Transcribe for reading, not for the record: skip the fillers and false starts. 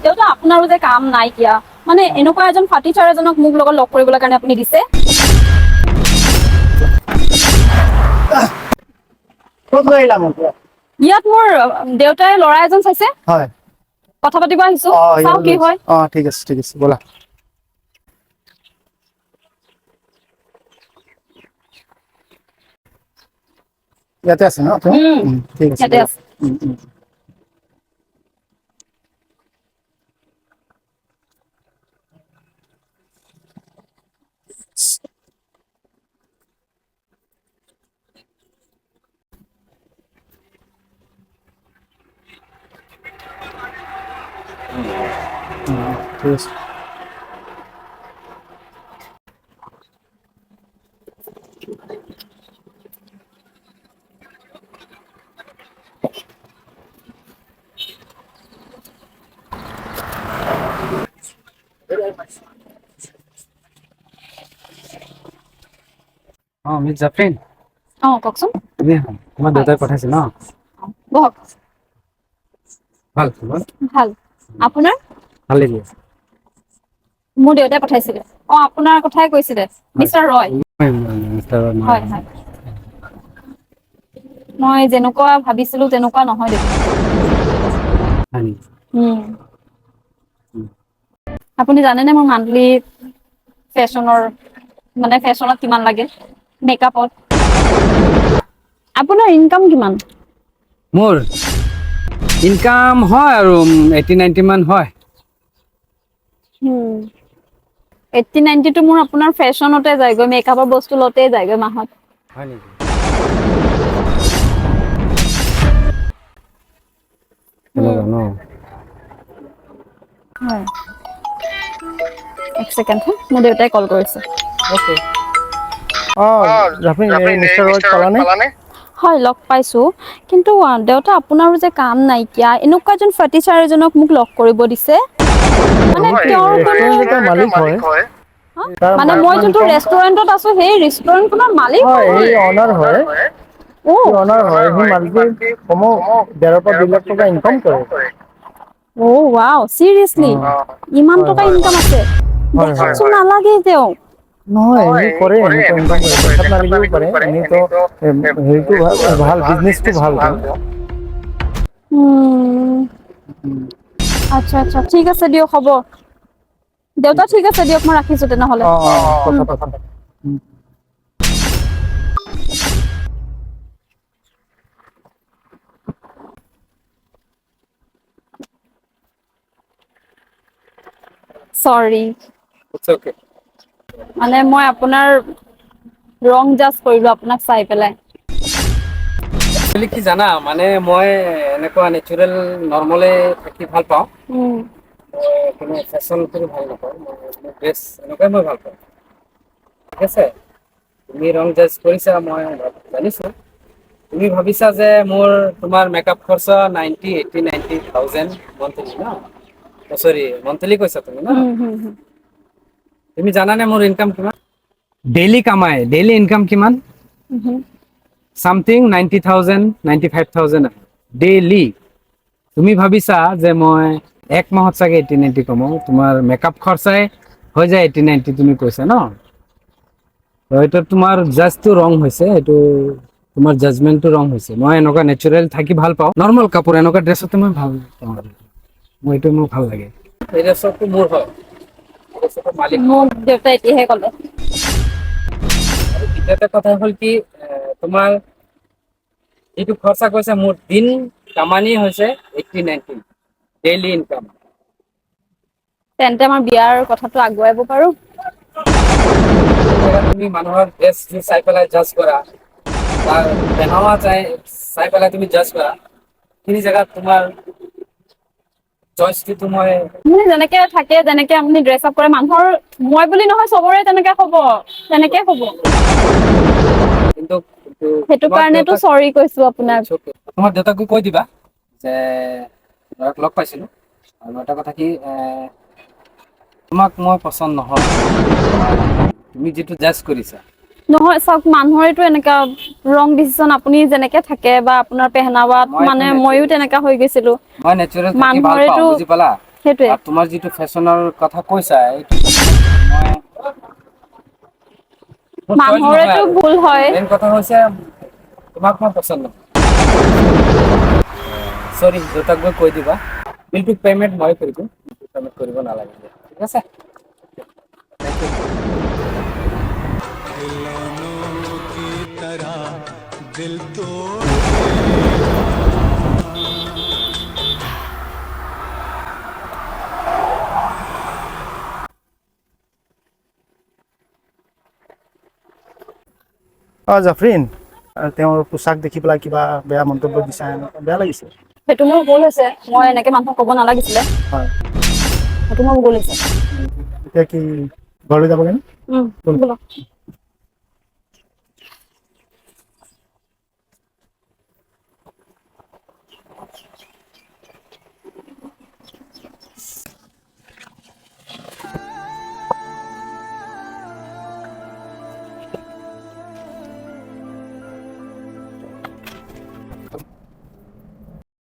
দেউতা, আপোনাৰো যে কাম নাইকিয়া। মানে এনেকুৱা এজন ফাৰ্টিচাৰ এজনক মোক লগত লগ কৰিবলৈ কাৰণে আপুনি দিছে। ক'ত লৈ আহিলা মোক? ইয়াত মোৰ দেউতাই ল'ৰা এজন চাইছে। হয়। কথা পাতিব আহিছো, চাওঁ কি হয়। অ, ঠিক আছে, ঠিক আছে, ব'লা। ইয়াতে আছে ন আপুনি? ঠিক আছে, ইয়াতে ব'লা। আছে। উম, উম। ঠিক আছে। অ, মিছ জাফৰিন। অ, কওকচোন। তুমি তোমাৰ দেউতাই পঠাইছে ন? বহক। ভাল খবৰ? ভাল, আপোনাৰ? ভাল লাগিছে। মোৰ দেউতাই পঠাইছিলে। অ, আপোনাৰ কথাই কৈছিলে, মিষ্টাৰ ৰয়। মিষ্টাৰ ৰয়। হয় হয়, মই যেনেকুৱা ভাবিছিলো তেনেকুৱা নহয় দেখোন। হয় নেকি? আপুনি জানেনে মোৰ মান্থলি ফেশ্বনৰ, মানে ফেশ্বনত কিমান লাগে, মেকআপত? আপোনাৰ ইনকাম কিমান? মোৰ ইনকাম হয় আৰু 80-90 মান হয়। 80-90টো মোৰ আপোনাৰ ফেশ্বনতে যায়গৈ, মেকআপৰ বস্তু লওঁতে যায়গৈ মাহত। হয় নেকি? তেনেকুৱা ন? হয়। এক ছেকেণ্ড হা, মোৰ দেউতাই কল কৰিছে। অ'কে। অ, জাফৰিন, এই মিষ্টাৰ ৰয়ক পালানে? হয়, লগ পাইছো। কিন্তু দেউতা, আপোনাৰো যে কাম নাইকিয়া, এনেকুৱা এজন ফাৰ্টিচাৰ এজনক মোক লগ কৰিব দিছে। মানে তেওঁৰ কোনো ৰেষ্টুৰেণ্ট এটাৰ মালিক হয়। তাৰ মানে মই যোনটো ৰেষ্টুৰেণ্টত আছো, সেই ৰেষ্টুৰেণ্টখনৰ মালিক হয়, হয়। সি অনাৰ হয়। সি অনাৰ হয়। সি মান্থলি কমেও 1.5 পৰা 2 লাখ টকা ইনকাম কৰে। অ, ৱাও, চিৰিয়াছলি? ইমান টকা ইনকাম আছে? দেখাতচোন নালাগে তেওঁ। নহয়, সি কৰে, এনেকুৱা ইনকাম কৰে। দেখাত নালাগিব পাৰে, এনেইতো হেৰিটো ভাল, বিজনেছটো ভাল। আচ্ছা আচ্ছা, ঠিক আছে দিয়ক, হ'ব দেউতা, ঠিক আছে দিয়ক, মই ৰাখিছো তেনেহ'লে। অ, কথা পাতা। চৰি। It's okay. মানে মই আপোনাৰ ৰং জাজ কৰিলো আপোনাক চাই পেলাই। একচুৱেলি কি জানা, মানে মই এনেকুৱা নেচাৰেল নৰ্মেলে থাকি ভাল পাওঁ। মই কোনো ফেশ্বন কৰি ভাল নাপাওঁ। মই ড্ৰেছ এনেকুৱাই মই ভাল পাওঁ। ঠিক আছে, তুমি ৰং জাজ কৰিছা, মই জানিছো। তুমি ভাবিছা যে মোৰ তোমাৰ মেকআপ খৰচা 90, 80, 90 থাউজেণ্ড মন্থলি ন? চৰি, মন্থলি কৈছা তুমি ন? তুমি জানানে মোৰ ইনকাম কিমান? ডেইলি কামাই, ডেইলি ইনকাম কিমান? চামথিং 90,000, 95,000 আহে ডেইলি। তুমি ভাবিছা যে মই এক মাহত চাগে 80-90 কমাওঁ, তোমাৰ মেকআপ খৰচাই হৈ যায় 80-90, তুমি কৈছা ন? এইটো তোমাৰ জাজটো ৰং হৈছে, এইটো তোমাৰ জাজমেণ্টটো ৰং হৈছে। মই এনেকুৱা নেচাৰেল থাকি ভাল পাওঁ, নৰ্মেল কাপোৰ এনেকুৱা ড্ৰেছতে মই ভাল পাওঁ। মই এইটো মোৰ ভাল লাগে। এই ড্ৰেছটো মোৰ হয়, এই ড্ৰেছটোৰ মালিক মোক দেউতাই এতিয়াহে ক'লে। আৰু দ্বিতীয়তে কথা হ'ল কি, তোমাৰ যিটো খৰচা কৈছে, মোৰ দিন কামানি হৈছে 80-90 ডেইলি ইনকাম। তেন্তে আমাৰ বিয়াৰ কথাটো আগুৱাব পাৰো। তুমি মানুহৰ ড্ৰেছ চাই পেলাই জাজ কৰা, তাৰ পেহনাৱা চাই পেলাই তুমি জাজ কৰা, সেইখিনি জেগাত তোমাৰ চইচটো মই মানে যেনেকে থাকে, যেনেকে আপুনি ড্ৰেছ আপ কৰে, মানুহৰ, মই বুলি নহয়, চবৰে তেনেকে হ'ব, তেনেকে হ'ব। কিন্তু সেইটো তোমাৰ কাৰণেতো দেউতাক চৰি কৈছো আপোনাক। It's okay. তোমাৰ দেউতাকো কৈ দিবা যে ল'ৰাক লগ পাইছিলো। আৰু এটা কথা কি, তোমাক মই পচন্দ নহয়, তুমি যিটো জাজ কৰিছা। নহয়, চাওক, মানুহৰেতো এনেকা ৰং ডিচিশ্যন, আপুনি যেনেকে থাকে বা আপোনাৰ পেহনাৱাত, মই মানে এইটো ময়ো natural। তেনেকা হৈ গৈছিলো। মই নেচাৰেল থাকি ভাল পাওঁ, মানুহৰেতো বুজি পালা? সেইটোৱে। আৰু তোমাৰ যিটো ফেশ্বনৰ কথা কৈছা, এইটো মই মোৰ choice মানুহৰেতো নহয়। ভুল হয়। মেইন কথা হৈছে তোমাক মই পচন্দ নহয়। চৰি, দেউতাক গৈ কৈ দিবা, বিলটো পে'মেণ্ট মই কৰি দিম, পে'মেণ্ট কৰিব নালাগে দিয়া। ঠিক আছে, thank U. खिलौनों की तरह दिल तोड़ অঁ জাফৰিন, তেওঁৰ পোচাক দেখি পেলাই কিবা বেয়া মন্তব্য দিছা, এনেকুৱা বেয়া লাগিছে। সেইটো মোৰ ভুল হৈছে, মই এনেকে মানুহক ক'ব নালাগিছিলে। হয়। সেইটো মোৰ ভুল হৈছে। এতিয়া কি ঘৰলৈ যাবগৈ নে? ব'লক।